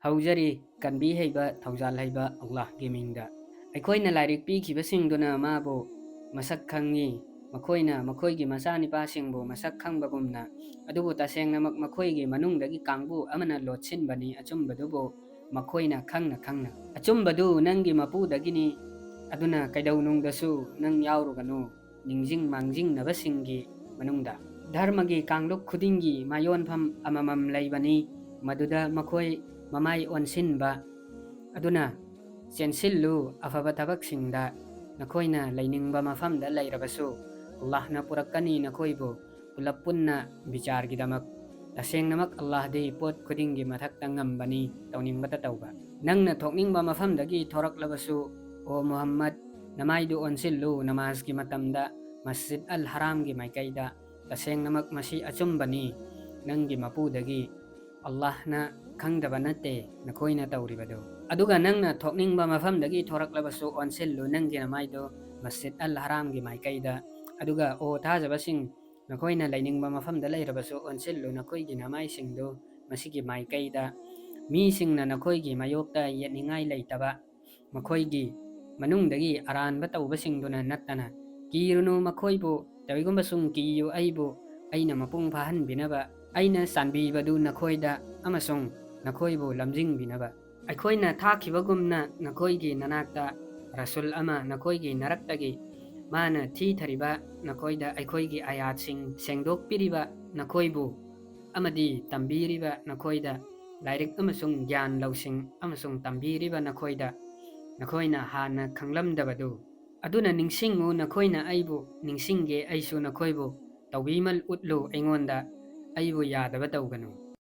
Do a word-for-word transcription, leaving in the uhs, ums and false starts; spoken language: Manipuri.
ꯍꯧꯖꯔꯤ ꯀꯟꯕꯤ ꯍꯩꯕ, ꯊꯧꯖꯥꯜ ꯍꯩꯕ ꯑꯜꯂꯥꯍꯒꯤ ꯃꯤꯡꯗ꯫ ꯑꯩꯈꯣꯏꯅ ꯂꯥꯏꯔꯤꯛ ꯄꯤꯈꯤꯕꯁꯤꯡꯗꯨꯅ ꯃꯥꯕꯨ ꯃꯁꯛ ꯈꯪꯉꯤ꯫ ꯃꯈꯣꯏꯅ ꯃꯈꯣꯏꯒꯤ ꯃꯆꯥꯅꯤꯄꯥꯁꯤꯡꯕꯨ ꯃꯁꯛ ꯈꯪꯕꯒꯨꯝꯅ, ꯑꯗꯨꯕꯨ ꯇꯁꯦꯡꯅꯃꯛ ꯃꯈꯣꯏꯒꯤ ꯃꯅꯨꯡꯗꯒꯤ ꯀꯥꯡꯕꯨ ꯑꯃꯅ ꯂꯣꯠꯁꯤꯟꯕꯅꯤ ꯑꯆꯨꯝꯕꯗꯨꯕꯨ ꯃꯈꯣꯏꯅ ꯈꯪꯅ ꯈꯪꯅ꯫ ꯑꯆꯨꯝꯕꯗꯨ ꯅꯪꯒꯤ ꯃꯄꯨꯗꯒꯤꯅꯤ, ꯑꯗꯨꯅ ꯀꯩꯗꯧꯅꯨꯡꯗꯁꯨ ꯅꯪ ꯌꯥꯎꯔꯨꯒꯅꯨ ꯅꯤꯡꯖꯤꯡ ꯃꯥꯡꯖꯤꯡꯅꯕꯁꯤꯡꯒꯤ ꯃꯅꯨꯡꯗ꯫ ꯙꯔꯃꯒꯤ ꯀꯥꯡꯂꯨꯞ ꯈꯨꯗꯤꯡꯒꯤ ꯃꯥꯏꯌꯣꯟꯐꯝ ꯑꯃꯃꯝ ꯂꯩꯕꯅꯤ, ꯃꯗꯨꯗ ꯃꯈꯣꯏ ꯃꯃꯥꯏ ꯑꯣꯟꯁꯤꯟꯕ꯫ ꯑꯗꯨꯅ ꯆꯦꯟꯁꯤꯜꯂꯨ ꯑꯐꯕ ꯊꯕꯛꯁꯤꯡꯗ, ꯅꯈꯣꯏꯅ ꯂꯩꯅꯤꯡꯕ ꯃꯐꯝꯗ ꯂꯩꯔꯕꯁꯨ ꯑꯜꯂꯥꯍꯅ ꯄꯨꯔꯛꯀꯅꯤ ꯅꯈꯣꯏꯕꯨ ꯄꯨꯂꯞ ꯄꯨꯟꯅ ꯕꯤꯆꯥꯔꯒꯤꯗꯃꯛ꯫ ꯇꯁꯦꯡꯅꯃꯛ ꯑꯜꯂꯥꯍꯗꯤ ꯄꯣꯠ ꯈꯨꯗꯤꯡꯒꯤ ꯃꯊꯛꯇ ꯉꯝꯕꯅꯤ, ꯇꯧꯅꯤꯡꯕꯇ ꯇꯧꯕ꯫ ꯅꯪꯅ ꯊꯣꯛꯅꯤꯡꯕ ꯃꯐꯝꯗꯒꯤ ꯊꯣꯔꯛꯂꯕꯁꯨ, ꯑꯣ ꯃꯨꯍꯝꯃꯗ, ꯅꯃꯥꯏꯗꯨ ꯑꯣꯟꯁꯤꯜꯂꯨ ꯅꯃꯥꯖꯒꯤ ꯃꯇꯝꯗ ꯃꯁꯖꯤꯗ ꯑꯜ ꯍꯔꯥꯝꯒꯤ ꯃꯥꯏꯀꯩꯗ꯫ ꯇꯁꯦꯡꯅꯃꯛ ꯃꯁꯤ ꯑꯆꯨꯝꯕꯅꯤ, ꯅꯪꯒꯤ ꯃꯄꯨꯗꯒꯤ꯫ ꯑꯜꯂꯥꯍꯅ ꯈꯪꯗꯕ ꯅꯠꯇꯦ ꯅꯈꯣꯏꯅ ꯇꯧꯔꯤꯕꯗꯨ꯫ ꯑꯗꯨꯒ ꯅꯪꯅ ꯊꯣꯛꯅꯤꯡꯕ ꯃꯐꯝꯗꯒꯤ ꯊꯣꯔꯛꯂꯕꯁꯨ ꯑꯣꯟꯁꯤꯜꯂꯨ ꯅꯪꯒꯤ ꯅꯃꯥꯏꯗꯨ ꯃꯁꯖꯤꯗ ꯑꯜ ꯍꯔꯥꯝꯒꯤ ꯃꯥꯏꯀꯩꯗ꯫ ꯑꯗꯨꯒ ꯑꯣ ꯊꯥꯖꯕꯁꯤꯡ, ꯅꯈꯣꯏꯅ ꯂꯩꯅꯤꯡꯕ ꯃꯐꯝꯗ ꯂꯩꯔꯕꯁꯨ ꯑꯣꯟꯁꯤꯜꯂꯨ ꯅꯈꯣꯏꯒꯤ ꯅꯃꯥꯏꯁꯤꯡꯗꯨ ꯃꯁꯤꯒꯤ ꯃꯥꯏꯀꯩꯗ꯫ ꯃꯤꯁꯤꯡꯅ ꯅꯈꯣꯏꯒꯤ ꯃꯥꯌꯣꯛꯇ ꯌꯦꯠꯅꯤꯡꯉꯥꯏ ꯂꯩꯇꯕ, ꯃꯈꯣꯏꯒꯤ ꯃꯅꯨꯡꯗꯒꯤ ꯑꯔꯥꯟꯕ ꯇꯧꯕꯁꯤꯡꯗꯨꯅ ꯅꯠꯇꯅ꯫ ꯀꯤꯔꯨꯅꯨ ꯃꯈꯣꯏꯕꯨ, ꯇꯧꯏꯒꯨꯝꯕꯁꯨꯡ ꯀꯤꯌꯨ ꯑꯩꯕꯨ, ꯑꯩꯅ ꯃꯄꯨꯡ ꯐꯥꯍꯟꯕꯤꯅꯕ꯫ ꯑꯩꯅ ꯆꯥꯟꯕꯤꯕꯗꯨ ꯅꯈꯣꯏꯗ ꯑꯃꯁꯨꯡ ꯅꯈꯣꯏꯕꯨ ꯂꯝꯖꯤꯡꯕꯤꯅꯕ꯫ ꯑꯩꯈꯣꯏꯅ ꯊꯥꯈꯤꯕꯒꯨꯝꯅ ꯅꯈꯣꯏꯒꯤ ꯅꯅꯥꯛꯇ ꯔꯁꯨꯜ ꯑꯃ ꯅꯈꯣꯏꯒꯤ ꯅꯔꯛꯇꯒꯤ, ꯃꯥꯅ ꯊꯤꯊꯔꯤꯕ ꯅꯈꯣꯏꯗ ꯑꯩꯈꯣꯏꯒꯤ ꯑꯌꯥꯠꯁꯤꯡ ꯁꯦꯡꯗꯣꯛꯄꯤꯔꯤꯕ ꯅꯈꯣꯏꯕꯨ ꯑꯃꯗꯤ ꯇꯝꯕꯤꯔꯤꯕ ꯅꯈꯣꯏꯗ, ꯂꯥꯏꯔꯤꯛ ꯑꯃꯁꯨꯡ ꯒ꯭ꯌꯥꯟ ꯂꯧꯁꯤꯡ ꯑꯃꯁꯨꯡ ꯇꯝꯕꯤꯔꯤꯕ ꯅꯈꯣꯏꯗ, ꯅꯈꯣꯏꯅ ꯍꯥꯟꯅ ꯈꯪꯂꯝꯗꯕꯗꯨ꯫ ꯑꯗꯨꯅ ꯅꯤꯡꯁꯤꯡꯉꯨ, ꯅꯈꯣꯏꯅ ꯑꯩꯕꯨ ꯅꯤꯡꯁꯤꯡꯒꯦ, ꯑꯩꯁꯨ ꯅꯈꯣꯏꯕꯨ꯫ ꯇꯧꯕꯤꯃꯜ ꯎꯠꯂꯨ ꯑꯩꯉꯣꯟꯗ, ꯑꯩꯕꯨ ꯌꯥꯗꯕ ꯇꯧꯒꯅꯨ꯫